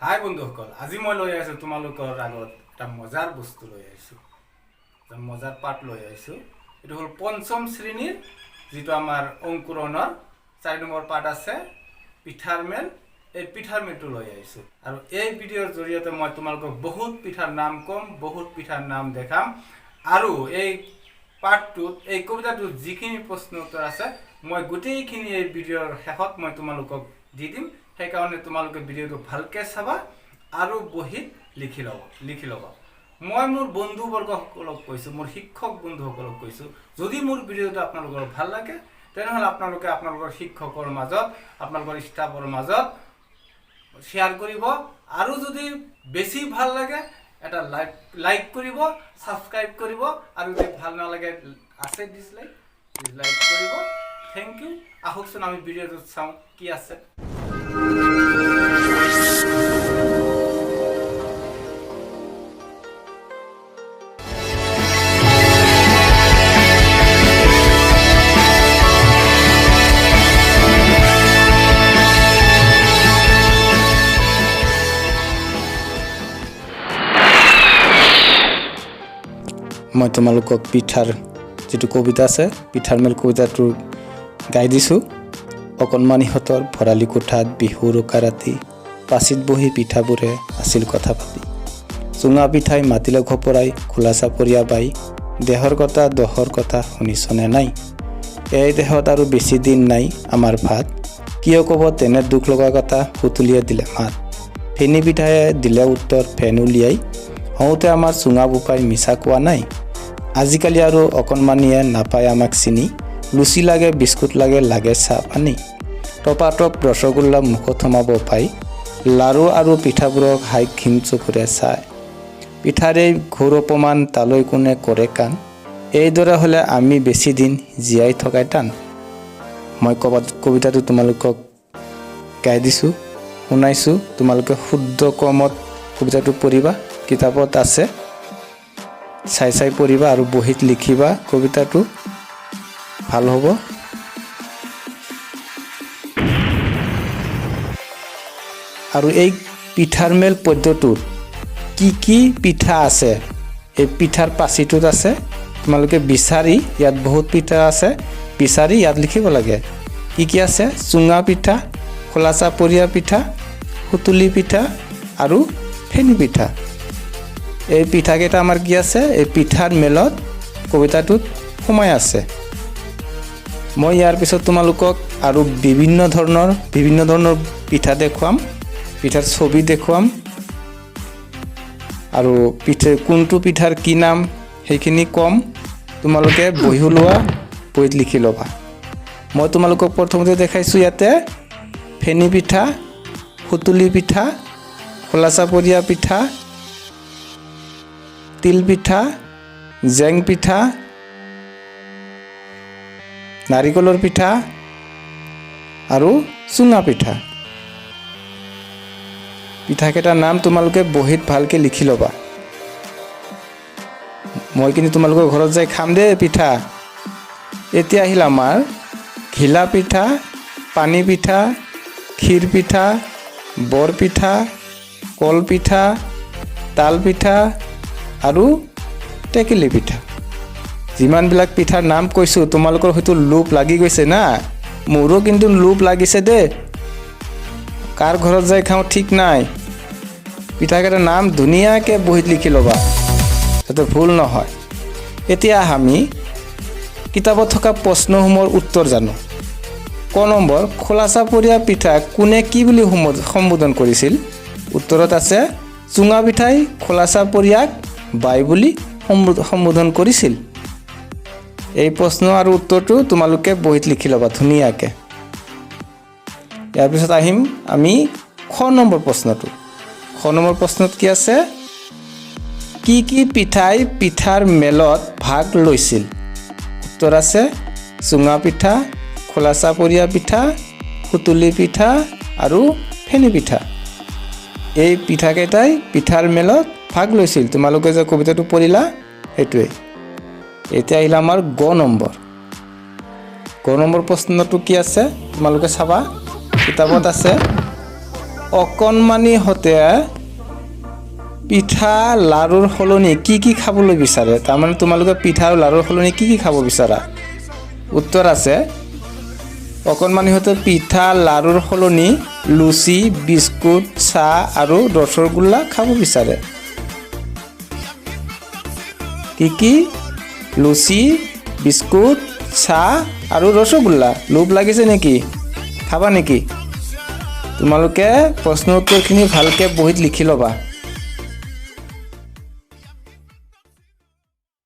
হাই বন্ধুসকল, আজি মই লৈ আহিছোঁ তোমালোকৰ আগত এটা মজাৰ বস্তু লৈ আহিছোঁ, এটা মজাৰ পাঠ লৈ আহিছোঁ। এইটো হ'ল পঞ্চম শ্ৰেণীৰ যিটো আমাৰ অংকুৰণৰ 4 নম্বৰ পাঠ আছে, পিঠাৰ মেল। এই পিঠাৰ মেলটো লৈ আহিছোঁ আৰু এই ভিডিঅ'ৰ জৰিয়তে মই তোমালোকক বহুত পিঠাৰ নাম ক'ম, বহুত পিঠাৰ নাম দেখাম। আৰু এই পাঠটোত, এই কবিতাটোত যিখিনি প্ৰশ্ন উত্তৰ আছে, মই গোটেইখিনি এই ভিডিঅ'ৰ শেষত মই তোমালোকক দি দিম। সেইকাৰণে তোমালোকে ভিডিঅ'টো ভালকৈ চাবা আৰু বহীত লিখি ল'বা। মই মোৰ বন্ধুবৰ্গসকলক কৈছোঁ, মোৰ শিক্ষক বন্ধুসকলক কৈছোঁ, যদি মোৰ ভিডিঅ'টো আপোনালোকৰ ভাল লাগে, তেনেহ'লে আপোনালোকে আপোনালোকৰ শিক্ষকৰ মাজত, আপোনালোকৰ ষ্টাফৰ মাজত শ্বেয়াৰ কৰিব। আৰু যদি বেছি ভাল লাগে, এটা লাইক লাইক কৰিব, ছাবস্ক্ৰাইব কৰিব। আৰু যদি ভাল নালাগে, আছে ডিছলাইক, ডিছলাইক কৰিব। Thank U. আহকচোন, আমি ভিডিঅ'টোত চাওঁ কি আছে। মই তোমালোকক পিঠাৰ যিটো কবিতা আছে, পিঠাৰ মেল কবিতাটো গাই দিছোঁ। অকণমানিহঁতৰ ভঁৰালী কোঠাত বিহুৰ উৰুকা ৰাতি পাচিত বহি পিঠাবোৰে আছিল কথা পাতি। চুঙা পিঠাই মাতিলে ঘপৰাই, খোলা চাপৰীয়া বাই, দেহৰ কথা দহৰ কথা শুনিছনে নাই? এই দেহত আৰু বেছি দিন নাই আমাৰ ভাত, কিয় ক'ব তেনে দুখ লগা কথা? সুতুলিয়ে দিলে মাত। ফেনী পিঠায়ে দিলে উত্তৰ ফেন উলিয়াই, হওঁতে আমাৰ চুঙা বোপাই মিছা কোৱা নাই। আজিকালি আৰু অকণমানিয়ে নাপায় আমাক চিনি, লুচি লাগে, বিস্কুট লাগে, লাগে চাহ পানী। টপাটপ ৰসগোল্লা মুখত সোমাব পাই, লাৰু আৰু পিঠাবোৰক হাই ঘিণ চকুৰে চায়। পিঠাৰ এই ঘোৰ অপমান তালৈ কোনে কৰে কাণ? এইদৰে হ'লে আমি বেছি দিন জীয়াই থকাই টান। মই ক'বাত কবিতাটো তোমালোকক গাই দিছোঁ, শুনাইছোঁ। তোমালোকে শুদ্ধ ক্ৰমত কবিতাটো পঢ়িবা। কিতাপত আছে, চাই চাই পঢ়িবা আৰু বহীত লিখিবা। কবিতাটো ভাল হ'ব। আৰু এই পিঠাৰ মেল পদ্যটোত কি কি পিঠা আছে, এই পিঠাৰ পাচিটোত আছে, তোমালোকে বিচাৰি, ইয়াত বহুত পিঠা আছে, বিচাৰি ইয়াত লিখিব লাগে। কি কি আছে? চুঙা পিঠা, খোলা চাপৰীয়া পিঠা, সুতুলি পিঠা আৰু ফেনী পিঠা। এই পিঠাকেইটা আমাৰ কি আছে, এই পিঠাৰ মেলত কবিতাটোত সোমাই আছে। মই ইয়াৰ পিছত তোমালোকক আৰু বিভিন্ন ধৰণৰ পিঠা দেখুৱাম, পিঠাৰ ছবি দেখুৱাম আৰু পিঠা কোনটো পিঠাৰ কি নাম সেইখিনি ক'ম। তোমালোকে বহীও লোৱা, বহীত লিখি ল'বা। মই তোমালোকক প্ৰথমতে দেখাইছোঁ ইয়াতে ফেনী পিঠা, সুতুলি পিঠা, খোলা চাপৰীয়া পিঠা, তিল পিঠা, জেং পিঠা, নাৰিকলৰ পিঠা আৰু চুঙা পিঠা। পিঠাকেইটাৰ নাম তোমালোকে বহীত ভালকৈ লিখি ল'বা। মই কিন্তু তোমালোকৰ ঘৰত যাই খাম দেই পিঠা। এতিয়া আহিল আমাৰ ঘিলা পিঠা, পানী পিঠা, ক্ষীৰ পিঠা, বৰ পিঠা, কল পিঠা, তাল পিঠা আৰু টেকেলি পিঠা। যিমানবিলাক পিঠাৰ নাম কৈছোঁ, তোমালোকৰ হয়তো লোভ লাগি গৈছে না? মোৰো কিন্তু লোভ লাগিছে দেই। কাৰ ঘৰত যাই খাওঁ ঠিক নাই। পিঠাকেইটাৰ নাম ধুনীয়াকৈ বহীত লিখি ল'বা, যাতে ভুল নহয়। এতিয়া আমি কিতাপত থকা প্ৰশ্নসমূহৰ উত্তৰ জানো। ক নম্বৰ, খোলা চাপৰীয়া পিঠা কোনে কি বুলি সম্বোধন কৰিছিল? উত্তৰত আছে, চুঙা পিঠাই খোলা চাপৰীয়াক বাই বুলি সম্বোধন কৰিছিল। এই প্ৰশ্ন আৰু উত্তৰটো তোমালোকে বহীত লিখি ল'বা ধুনীয়াকৈ। ইয়াৰ পিছত আহিম আমি খ নম্বৰ প্ৰশ্নটো। খ নম্বৰ প্ৰশ্নত কি আছে? কি কি পিঠাই পিঠাৰ মেলত ভাগ লৈছিল? উত্তৰ আছে, চুঙা পিঠা, খোলা চাপৰীয়া পিঠা, সুতুলি পিঠা আৰু ফেনী পিঠা। এই পিঠাকেইটাই পিঠাৰ মেলত ভাগ লৈছিল। তোমালোকে যে কবিতাটো পঢ়িলা, সেইটোৱেই। এতিয়া আহিল আমাৰ গ নম্বৰ। গ নম্বৰ প্ৰশ্নটো কি আছে, তোমালোকে চাবা, কিতাপত আছে। অকণমানিহঁতে পিঠা লাৰুৰ সলনি কি কি খাবলৈ বিচাৰে? তাৰমানে তোমালোকে পিঠা আৰু লাৰুৰ সলনি কি কি খাব বিচাৰা? উত্তৰ আছে, অকণমানিহঁতে পিঠা লাৰুৰ সলনি লুচি, বিস্কুট, চাহ আৰু ৰসগোল্লা খাব বিচাৰে। কি কি? লুচি, বিস্কুট, চাহ আৰু ৰসগোল্লা। লোভ লাগিছে নেকি? খাবা নেকি? তোমালোকে প্ৰশ্ন উত্তৰখিনি ভালকৈ বহীত লিখি ল'বা।